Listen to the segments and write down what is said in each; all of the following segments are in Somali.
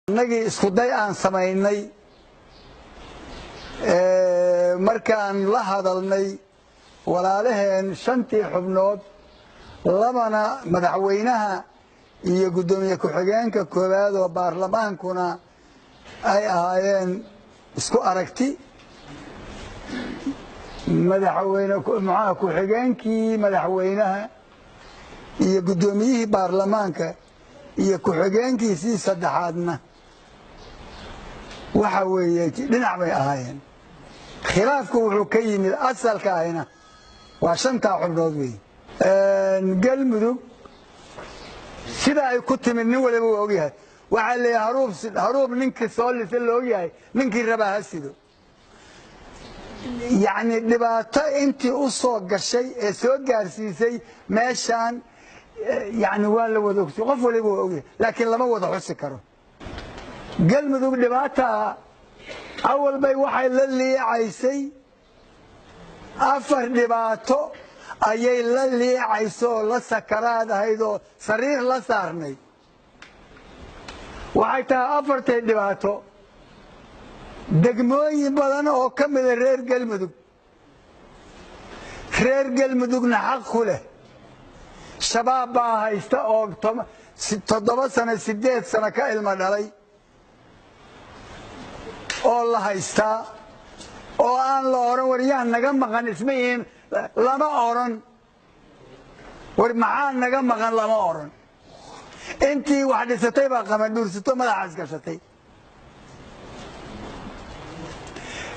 Annagii isku day aan samaynay markaan la hadalnay walaalaheen shantii xubnood, labana madaxweynaha iyo guddoomiye ku-xigeenka koowaad oo baarlamaankuna ay ahaayeen isku aragti, madaxweyne muxaha ku-xigeenkii madaxweynaha iyo guddoomiyihii baarlamaanka iyo ku-xigeenkiisii saddexaadna waxa weeye dhinac bay ahaayeen. Khilaafku wuxuu ka yimid asalka ahina waa shantaa xubnood weeye. Galmudug sida ay ku timid nin waliba waa ogyahay. Waxaa leeyahay haruub haruub ninkii soo lisa la ogyahay, ninkii rabaa ha sido. Yacni dhibaato intii u soo gashay ee soo gaarsiisay meeshaan, yacni waa la wada ogsi, qof waliba waa ogyahay, laakiin lama wada xusi karo. Galmudug dhibaataa awal bay waxay la liicaysay, afar dhibaato ayay la liicaysoo la sakaraad ahayd oo sariir la saarnay. Waxay tahay afartay dhibaato: degmooyin badan oo ka mida reer Galmudug, reer Galmudugna xaq ku leh, Shabaab baa haysta oo 7 sano, 8 sano ka ilmo dhalay oo la haystaa oo aan la odhan war yaa naga maqan, isma yihiin lama odhan, war maxaa naga maqan lama odhan. Intii wax dhisatay baa qamadhuursato madaxa isgashatay.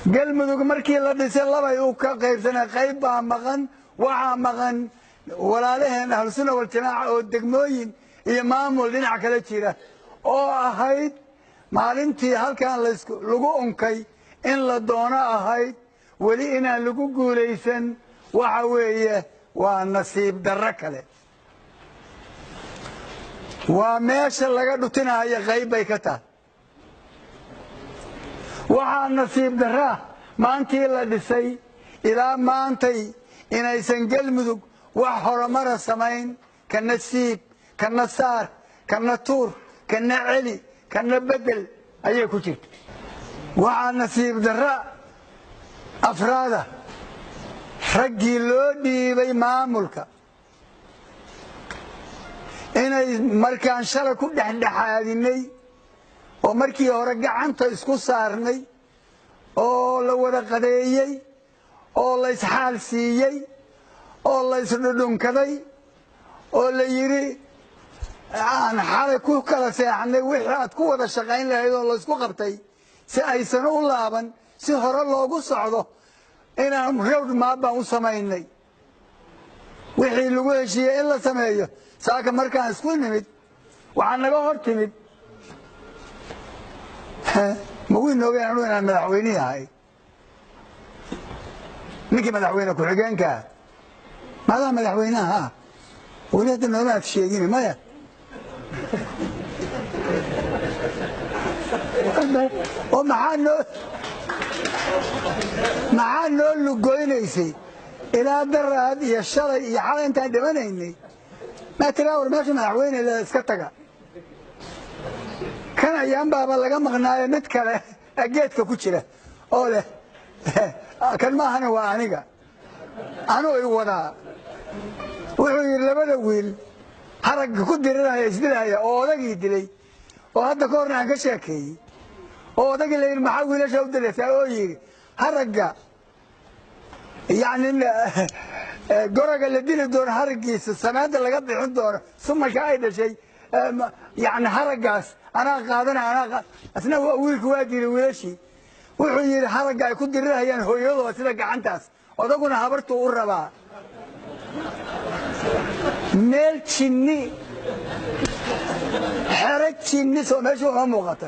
Galmudug markii la dhisay labay u ka qaybsanay, qayb baa maqan. Waxaa maqan walaalaheen Ahlusunna Waljamaaca oo degmooyin iyo maamul dhinac kala jira oo ahayd maalintii halkan lagu unkay in la doono ahayd, weli inaan lagu guulaysan. Waxa weeye waa nasiib darro kale, waa meesha laga dhutinayo qayb bay ka tahay. Waxaa nasiib darraa maantii la dhisay ilaa maantay inaysan Galmudug wax horumara samayn. Kana siib, kana saar, kana tuur, kana celi, kana bedel ayay ku jirta. Waxaa nasiib darra afraada raggii loo dhiibay maamulka inay markaan shalay ku dhexdhexaadinay oo markii hore gacanta isku saarnay oo la wada qadeeyey oo la isxaal siiyey oo la isdhudhunkaday oo la yidhi aan xalay ku kala seexnay wixii aad ku wada shaqayn lahayd oo laysku qabtay si aysan u laaban, si hore loogu socdo inaan road map baan u samaynay, wixii lagu heshiiyey in la sameeyo. Saaka markaan isku nimid waxaa naga hor timid, ma wiin ogeen anu inaan madaxweynihi ahay, ninkii madaxweyne ku-xigeenkaa maadaa madaxweynaha ah weli hadda nooma ad sheegin maya oo maxaa noo lugoynaysay ilaa daraad iyo shalay iyo xalay intaan dhimanaynay? Maa tiraa war meesha madaxweyne leeda iska taga, kan ayaan baaba laga maqnaayo mid kale geedka ku jira oo leh kan maahana waa aniga anuu i wadaa. Wuxuu yidhi labada wiil haragga ku diriraya isdilaya oo odagii dilay oo hadda ka horna aan ka sheekeeyey oo odagii la yidhi maxaa wiilasha u dilaysaa, oo yidhi haragga, yacni goroga la dili doono haraggiisa samaanta laga bixin doono sumalka ay dhashay, yacni haraggaas anaa qaadana anaa isna wiilku waa dilay wiilashii. Wuxuu yidhi haragga ay ku dirirhayaan hooyadooda sida gacantaas, odaguna habartuu u rabaa. Meel jinni xero jinni soo meesha uma muuqata,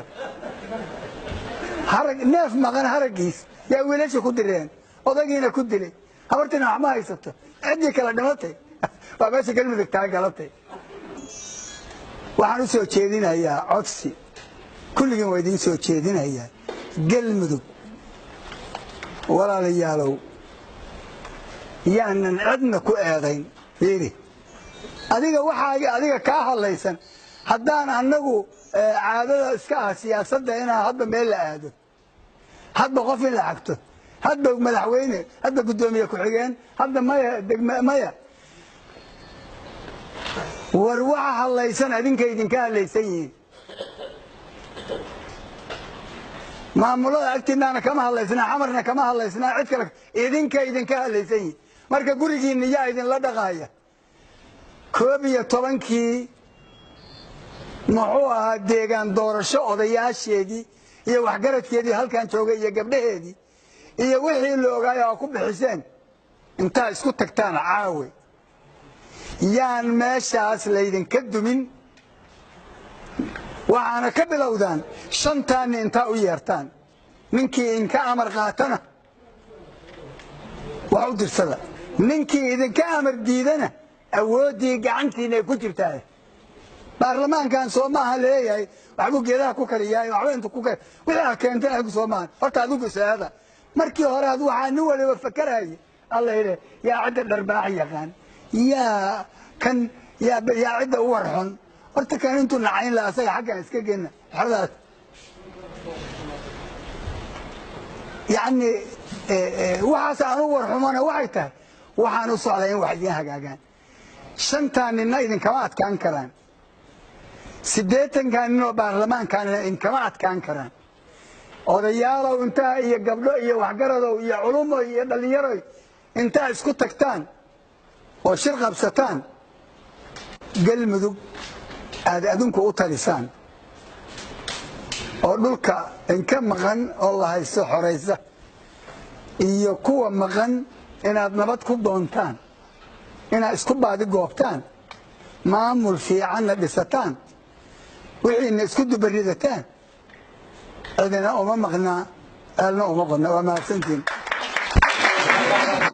harag neef maqan haraggiis yaa wiilasha ku direen, odagiina ku dilay, habartiina wax ma haysato, ciddii kale dhimatay. Waa meesha Galmudug taa galatay. Waxaan u soo jeedinayaa codsi, kulligiin waa idiin soo jeedinayaa. Galmudug walaalayaalow, yaanan cidna ku eedayn. Fiiri adiga waxaagi adiga kaa hadlaysan Haddaan annagu caadada iska ah siyaasadda inaa hadba meel la aado, hadba qof in la xagto, hadba madaxweyne, hadba guddoomiye ku-xigeen, hadda maya degme maya, war waxa hadlaysan adinka idinka hadlaysan yihiin. Maamulada agtiinaana kama hadlaysnaa, Xamarna kama hadlaysnaa, cid kale idinka idinka hadlaysan yihiin. Marka gurigiinna yaa idinla dhaqaaya? 11-kii muxuu ahaa deegaan doorasho odayaasheedii iyo waxgaradkeedii halkan joogay iyo gabdhaheedii iyo wixii la ogaayo aa ku bixiseen intaa isku tagtaan caawe, yaan meeshaas laydinka dumin. Waxaana ka bilowdaan 5taanni intaa u yeertaan, ninkii idinka amar qaatana wax u dirsada, ninkii idinka amar diidana awooddii gacantiina ay ku jirtaa. Baarlamaankan soo maaha leeyahay waxbuu geedaha ku kariyaay, waxba intu ku kari wixii aad keenteen adigu soo maahan. Horta adigu seeda markii hore ad waxaa nin waliba fakaraya alla yidhi yaa cidda dharbaax yaqaan, yaa kan yaa cidda u warxun. Horta kan intuu nacayn laha asaga xaggan iska gena xeradaas. Yacni waxaas aan u warxumona waxay tahay waxaan u socdaa in wax idiin hagaagaan. 5taa ninna idinkama adkaan karaan, 80kaa nin oo baarlamaankaanina idinkama adkaan karaan. Odayaalow intaa iyo gabdho iyo waxgaradow iyo culumoy iyo dhallinyaroy intaa isku tagtaan oo shir qabsataan, Galmudug aad adinku u talisaan oo dhulka inka maqan oo la haysto xoraysa iyo kuwa maqan inaad nabad ku doontaan, inaad isku baadi goobtaan, maamul fiicanna dhisataan, wixiina isku dubaridataan. Cidina uma maqnaa, ceelna uma qodna. Waa mahadsantiin.